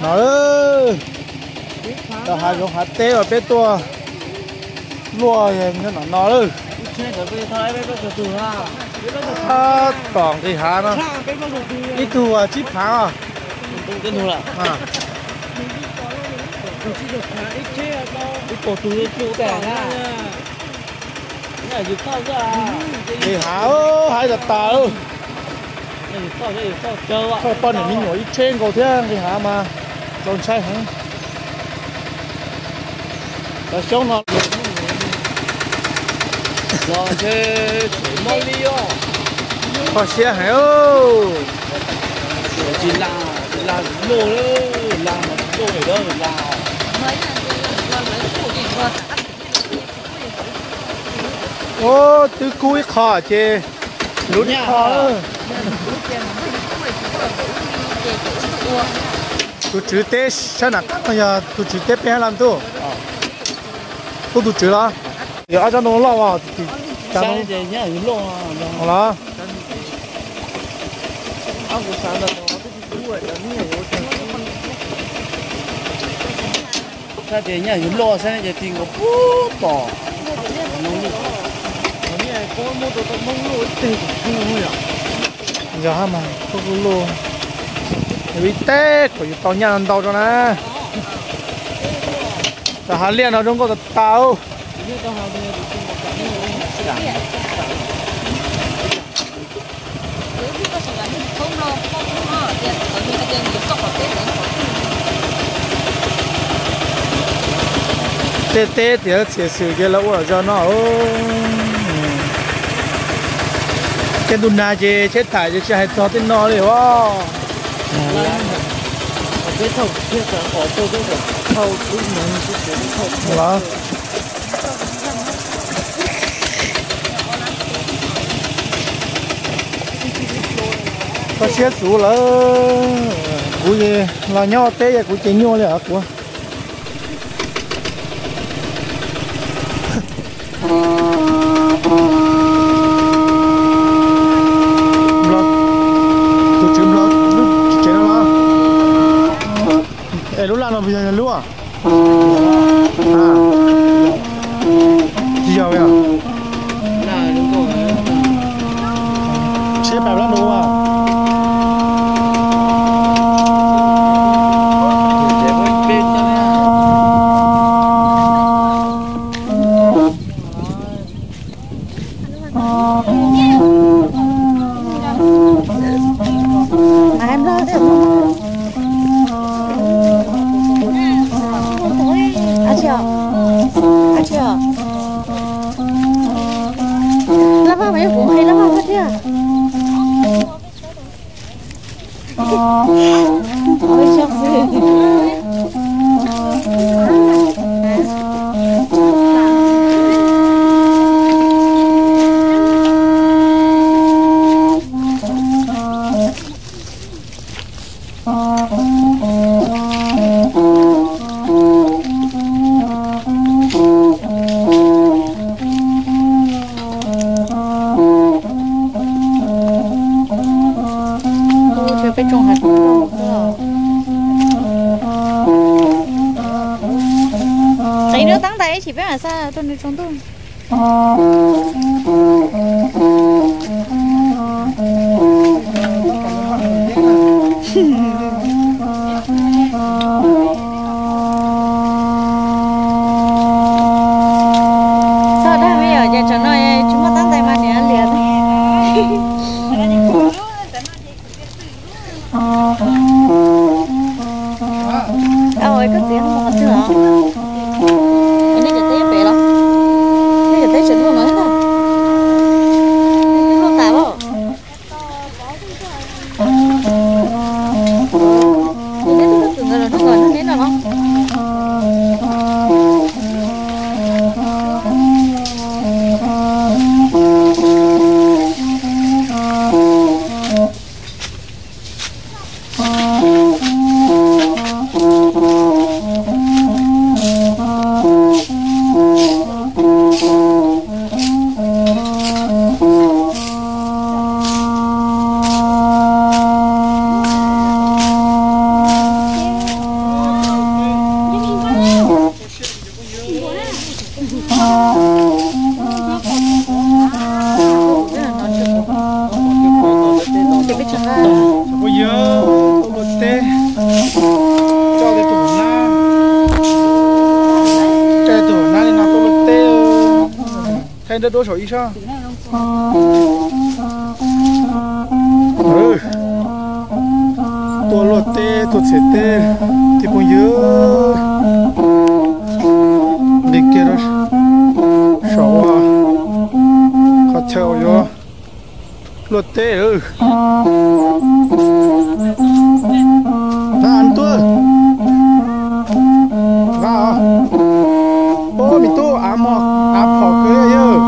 No lawm, tau hav zoov hav teb uas peb tuaj luaj nyob no no lawm. Tab tom nqis hav no, ib tug tsib phav os. Nqis hav, haib tas tas. Txoj poj niam me nyuam ib tsheb nkaus thiab nqis hav mas txaus ntshai heev. Cov xyoob no kho siab heev. Ub, twb kub ib qho ces luv ib qho. Tus tswv teb sab nram qab no yog tus tswv teb peb hab laj ntuj. Tub tus tswv los? Yog ob tsob ntoo loj os. Los? Saib tias nyaj yuav loj xwb ces ti nkaus pub tom. Yog hab mas kuj luj, yus ib teg kom yus tau nyaj ntau rau na. Cov hav liaj no zoo nkauj tas tas. Tej teb tias txiav xwm ces lawv ua lawm zog no. Tej ntu nag ces cheb thaiv ces tsis hais txog tej no li os. Koj siab xus lawm, kuv los nyob teb es kuv ces nyuaj li os kuv. Tus tswv Nplog tsev no los? Es lub laj no puas yog lub? Tsis yog. Tsheb pais lab nus. Lab vaj mas yog kuv nqis lab vaj thiab. Ua peb tsoom hav, qis nws tab ntais ib chim peb mam xa rau nws tsaus ntuj. Txog dag me nyuam ces tsam no tsis muaj tab ntais mas niam liam. Koj txiv mus qhov twg os? Nej cov teb pem los? Nej cov teb tseem tuaj no thiab ntag. Nej twb tuaj tas los? Neb twb tuaj txog ntawd los, neb no los? Coj tej tus hauv nab, coj tej tus hauv nab li no tuaj luaj teb, thaij nruab duab saum ib sab. Tuaj luaj teb tuaj txhais teb, tib phooj ywg, nqis kiag rau saum ua qhov chaw uas yuav luaj teb. Nqa tuaj, nqa, ub, me tub, av mos av phom kawg yawg.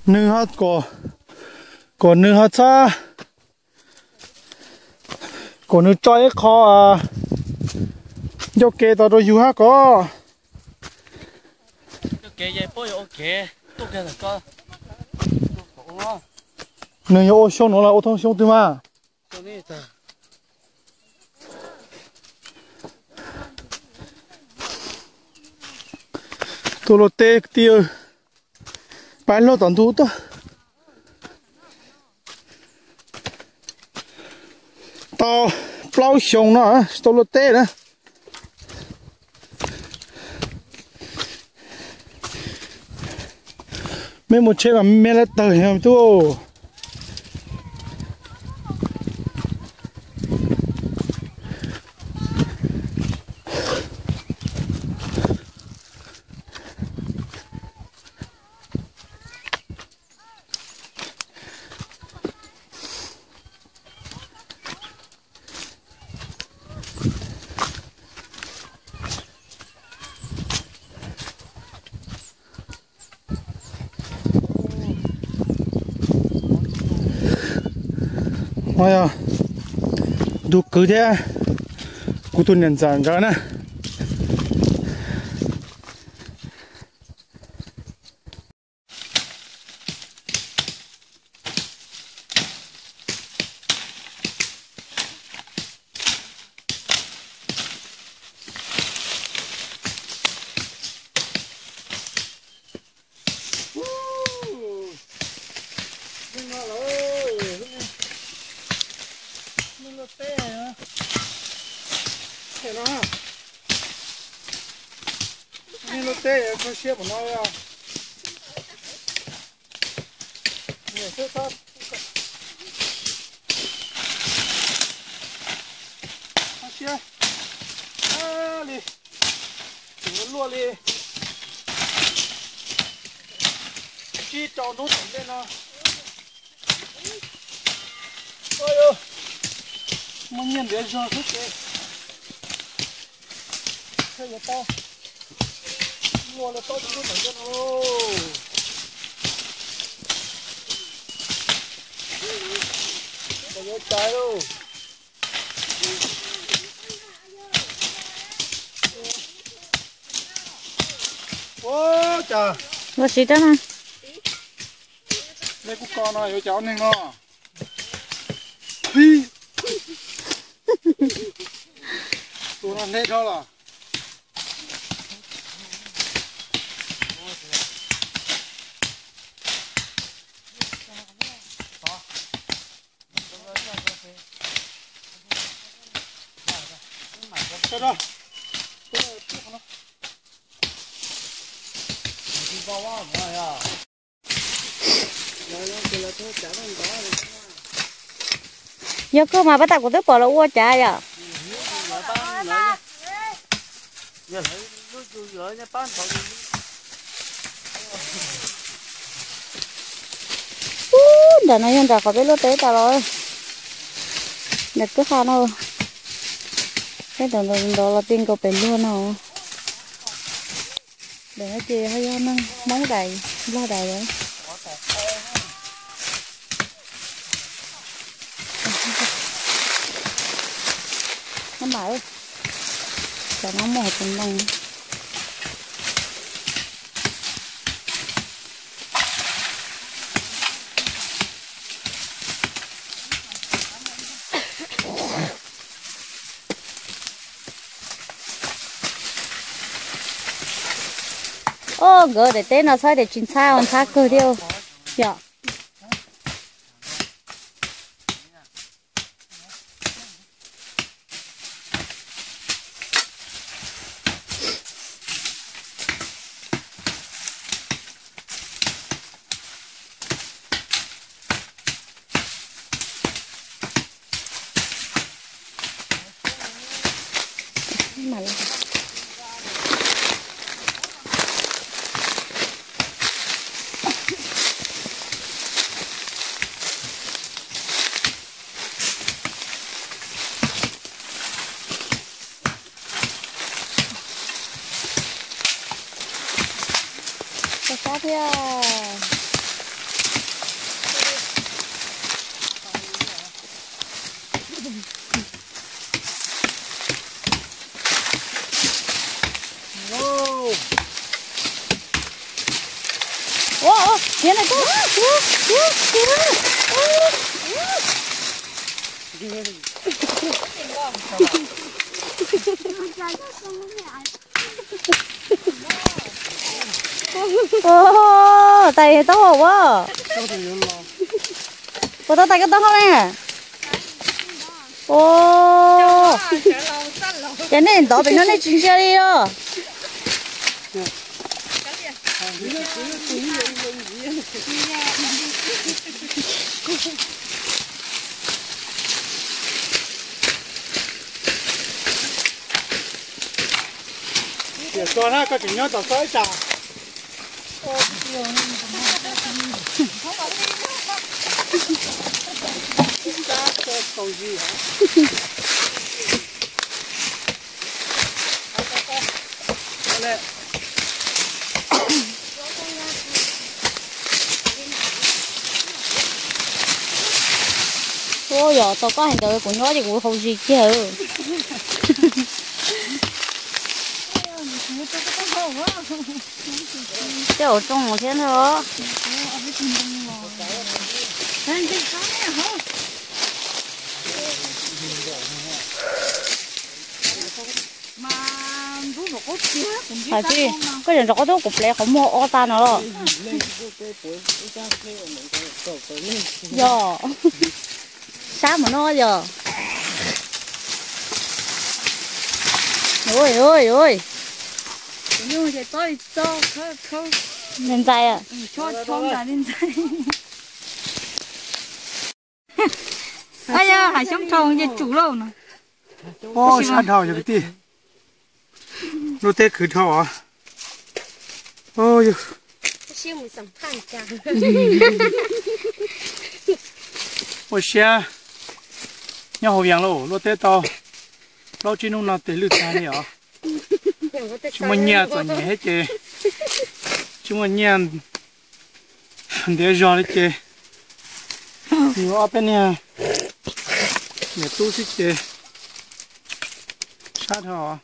Nws ho kom, kom nws ho txhob, kom nws tso ib qho ncauj ke tau rau yus hab kom. Nws yog ua xyoo nuav los ua thoob xyoo twg mas. Tuaj luaj teb kwv tij, pab luaj tom ntug tuaj. Tau plaub xyoo no tsis tau luaj teb na. Mej mus tsheb mas me lawv tawg heev tub. Ntug kwv thiab kuv tus niam ntxawm nkawd na. Nej lub teb kho siab pam no os. Niam xwb txhob kho siab li, tseem luaj li. Tsib rau hnub tom ntej no. Muaj nyiaj ntiav zog xwb ces thiaj yuav tau luaj li plaub tsib hnub tom ntej no. Yuav caiv lauj. Ua cas, ua si rab na. Nej kuj ko no yuav cas ob neeg no. Tus no hle dhau los. Yog koj mas pab tas kuv twb pom los ua cas yom. Ub, nram no yog nram qhov peb luaj teb tas los. Nram kwj ha no. Peb ntawd los ti nkaus pem luag no. Ntawm no ces ho yog neeg Hmoob dais, Nplog dais lawm. Maj mam, cov no muaj hauv tus ntoo. Nkawd daim teb no txhob tias tsis ntxhab, ntxhab kawg thiab yom. Sab thiab. Ua, ua, tiag na koj. Ua, tais tau hau ua. Ua tau tais koj tau hau ne. Ua, ces nej ntov pem no nej tsis ntsia li os. Tiam tso na, koj tseem nyob tom txoj ib tsam. Ua yog tau koj hais ntawd kuv nyob ces kuv haus zis kiag. Tej hauv tsoo thiab ntag. Hais tsis, koj tseem rov qab tuaj kuv plev qhov muag ob tag no los. Yog, sab mus no yog. Ntxais, ntxais. Yog hav xyoob dhau ces tsum lauj no. Sab dhau yog kwv tij. Luaj teb khwv dhau os. Ua siab nyob hauv Vias lauj, luaj teb tau plaub tsib hnub no tes lwj tag li os. Tsis muaj nyiaj txom nyem thiab ces tsis muaj nyiaj ntiav zog li ces yus ob peb niag niam tub xwb ces sab dhau.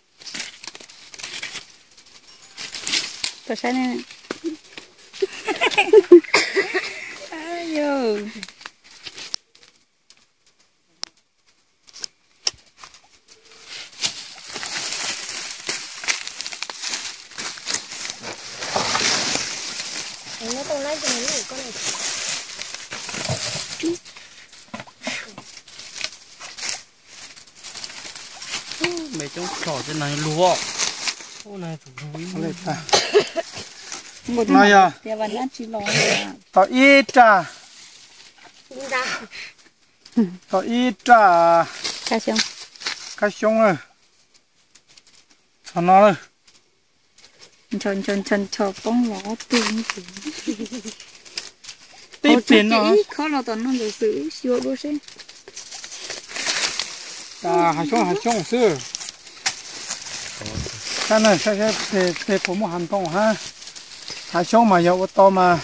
Me coob tshom tej no luag. No yog tau ib raj, tau ib raj kab xyoob lawm. Txog no lawm. Ncho ncho ncho poob los twg. Tib pliag no ib khob no tom no ntawd xwb, xyuas dua seb. Hav xyoob hav xyoob xwb. Saib na, saib saib tes puas muaj hav ntoo hab. Hav xyoob mas yog ua tau mas.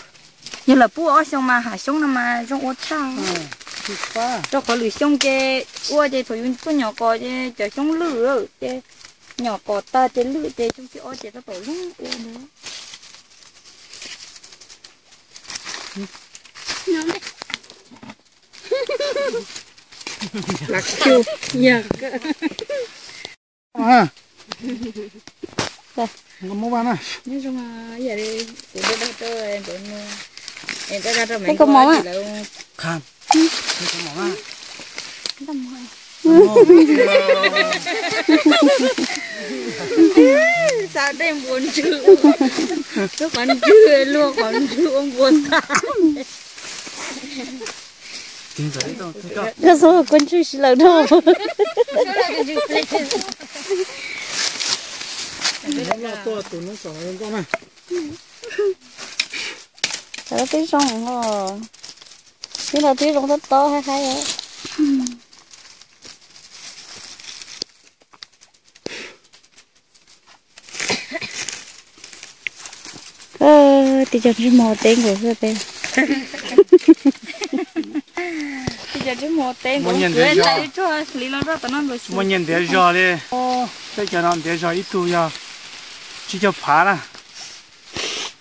Yog lawv pub ob xyoo mas hav xyoob no mas zoo ua tshaj. Rau qhov lwm xyoo ces ua ces thaum yus tuaj nyom qos ces cov xyoob lwj ces nyom qos tag ces lwj ces xyoo thib ob ces tab tom zoo ua ntawd. Nqa mov vaj na. Nyob zoo, kuv da da rau, kuv da da rau Maiv Nkauj mov mas. Xav dej npua ntswg, lub qhov ntswg, luaj qhov ntswg ua npua tas. Koj xub kua ntswg si lawm dhau. Cov twb zoo os, twb los twb zoo tob tob haib haib os. Tib co ntsej muag teb nkaus xwb peb. Tib co ntsej muag teb nkaus, tsuag hli los rau tom no nkaus. Muaj nyiaj ntiav zog li. Peb cov no ntiav zog ib tug yog tsib caug phav na.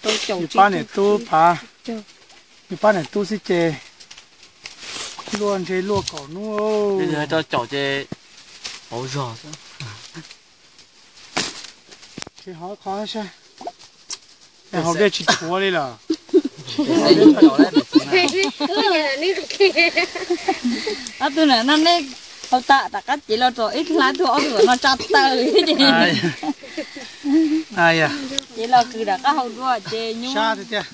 Nws pab niam tub phav, nws pab niam tub xwb ces luaj ntshe luaj kaum hnub. Rau caum ces hauv zog xwb. Tsis hov qhov sab, hauv dej tsis tshuav li lawm. Ob tug na no nej hauv tas rov qab cev los rau ib hlab tuaj, ob tug no tsa taw. Cev los kws rov qab hau dua ces nyuaj tiag tiag.